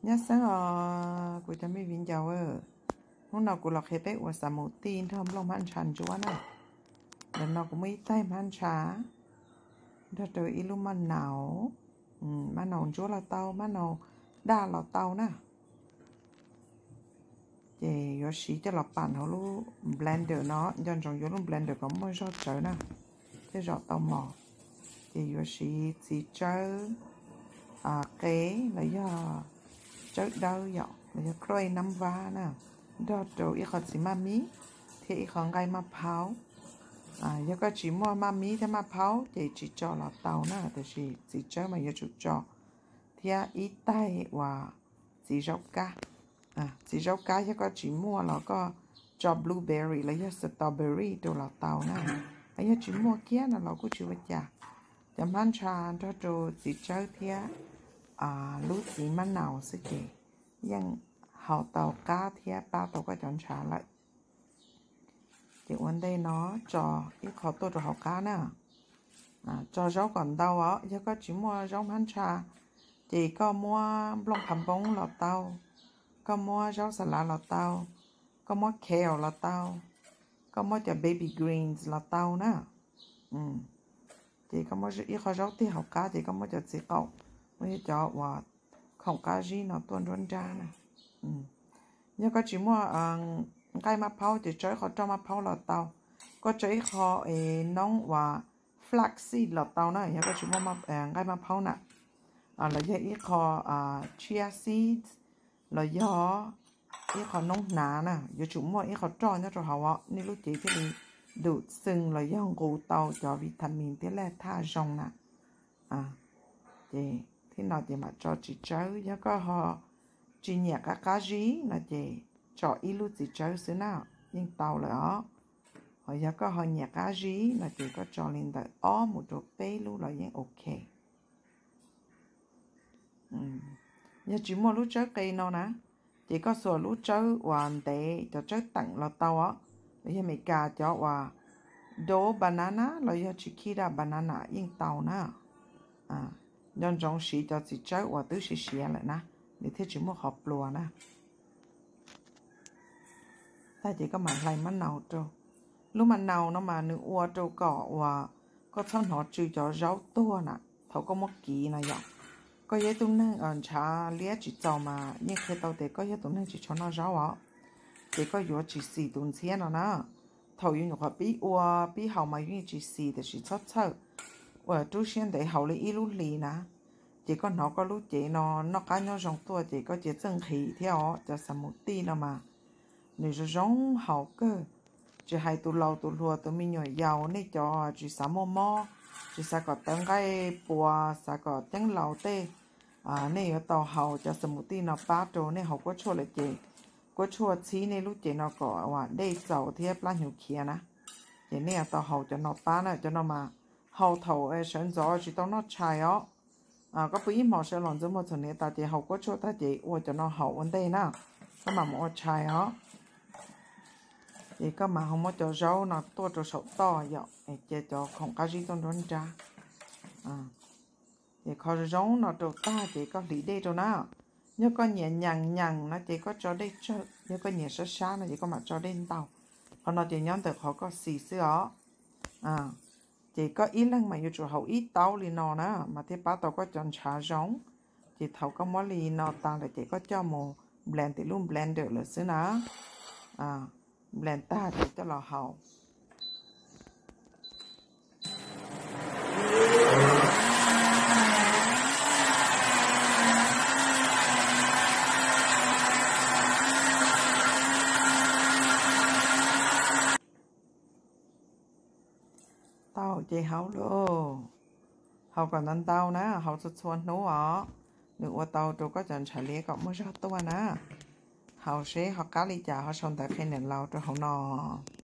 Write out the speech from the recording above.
Nyob zoo os kuv cov me viv ncaus, hnub no kuv los qhia peb ua xas mus tij nrog nplooj hmab ntsha ntsuab na. Ntawm no kuv muaj ib taig hmab ntsha nrog rau ib lub maj naus, maj naus ntsuab los tau, maj naus daj los tau na. Ces yuav siv coj los pam hauv lub blender no, nco ntsoov yuav lub blender kom muaj zog tsawv na, thiaj zom tau mos. Ces yuav siv txiv tsawb qe los yog tsawb dawb yom, los yog kruj nab vab na, nrog rau ib qho txiv maj mib thiab ib qho nqaij maj phaub. Yog koj tsis muaj maj mib thiab maj phaub ces tsis tso los tau na, tiam sis txiv tsawb mas yuav tsum tso, thiab ib taig uas txiv zaub kab. Txiv zaub kab yog koj tsis muaj los koj tso blueberry los yog strawberry rau los tau na. Yog tsis muaj kiag no los kuj tsis ua cas. Cov hmab ntsha nrog rau txiv tsawb thiab lub txiv mab naus xwb ces yeej haus tau qab thiab pab tau koj cov ntshav lawm. Ces ua ntej no tso ib qho tuaj rau hauv qab na. Tso zaub kom ntau os, yog koj tsis muaj zaub hmab ntsha ces koj muab nplooj qhav npoob los tau, koj muab zaub xa lav los tau, koj muab kale los tau, koj muab cov baby greens los tau na. Ces koj muab ib qho zaub tiag hauv qab ces koj muab cov txiv qaum, muab cov uas khoom qab zib no tuaj nruab nrab na. Yog koj tsis muaj nqaij maj phaub ces tso ib qho roj maj phaub los tau, koj tso ib qho noob uas flax seed los tau na, yog koj tsis muaj nqaij maj phaub na. Los yog ib qho chia seeds, los yog ib qho noob hnav na, yuav tsum muaj ib qho roj nyob rau hauv os, nej lub cev thiaj li dum xwm los yog nqus tau cov vitamin thiab laj thaj zoo na. Ces thib no ces mam tso txiv tsawb, yog koj ho tsis nyiam qab qab zib no ces tso ib lub txiv tsawb xwb na, yeej tau lawm os. Ho yog koj ho nyiam qab zib no ces koj tso li ntawm ob mus rau peb lub los yeej ok. Yog tsis muaj lub tsawb qe no na, ces koj xuas lub tsawb uas ntev, cov tsawb teem los tau os, los yog Amelikas cov uas dove banana los yog Chiquita banana yeej tau na. Nco ntsoov siv cov txiv tsawb uas twb siav siav lawm na, nws thiaj tsis muaj qhov pluas na. Tag ces koj mam hlais maj naus rau. Lub maj naus no mas nws ua rau kom uas koj txhob hnov tsw cov zaub tuag na thaum koj muab kiv no yom. Koj yog ib tug neeg ntshav liab tsis txaus mas yeej qhia tau tias koj yog tus neeg tsis tshua noj zaub os, ces koj yuav tsis xis tus ntxhiab no na. Thaum yus nyuam qhuav pib ua pib haus mas yeej tsis xis, tiam sis txhob txhawj, ua rub siab ntev haus li ib lub hlis na, ces koj hnov koj lub cev no noj qab nyob zoo tuaj ces koj cia txawj nqhis thiab os. Cov xas mus tij no mas nws zoo zoo haus kawg, tsis hais tus laus tus hluas tus me nyuam yaus, nej cov tsis xav muaj mob, tsis xav kom tawv nqaij puas, xav kom ceeb laus tej, nej yuav tau haus cov xas mus tij no pab rau nej haus kuab tshuaj lawm ces kuab tshuaj txhib nej lub cev no kom dej txaus thiab plab hnyuv khiav na. Ces nej yuav tau haus cov no pab na, cov no mas haus thaum sawv ntxov tsis tau noj tshais os. Koj pw ib hmos sawv los ntxuav muag txhuam hniav tas ces haus kuab tshuaj tag ces ua cov no haus ua ntej na, koj mam mus ua tshais os. Ces koj mam ho muab cov zaub no tuaj rau saum toj yom, cia cov khoom qab zib tuaj nruab nrab. Ces kho zoo zoo no rau tag ces koj hliv dej rau na. Yog koj nyiam nyees nyees no ces koj tso dej tsawg, yog koj nyiam sab sab no ces koj mam tso dej ntau. Qhov no ces nyob ntawm qhov koj xis xwb os. Ces koj ib leeg mas yuav tsum haus ib taub li no na mas thiaj pab tau koj cov ntshav zoo. Ces thaum koj muab li no tas lawm ces koj coj mus blend tim lub blender lawm xwb na. Blend tag ces coj los haus. Tau ces haus lauj. Haus kom ntau ntau na, haus txhua txhua hnub os. Nws ua tau rau koj cov ntshav liab kom muaj zog tuaj na. Haus seb ho qab li cas ho sau ntawv qhia niam laus rau hauv no.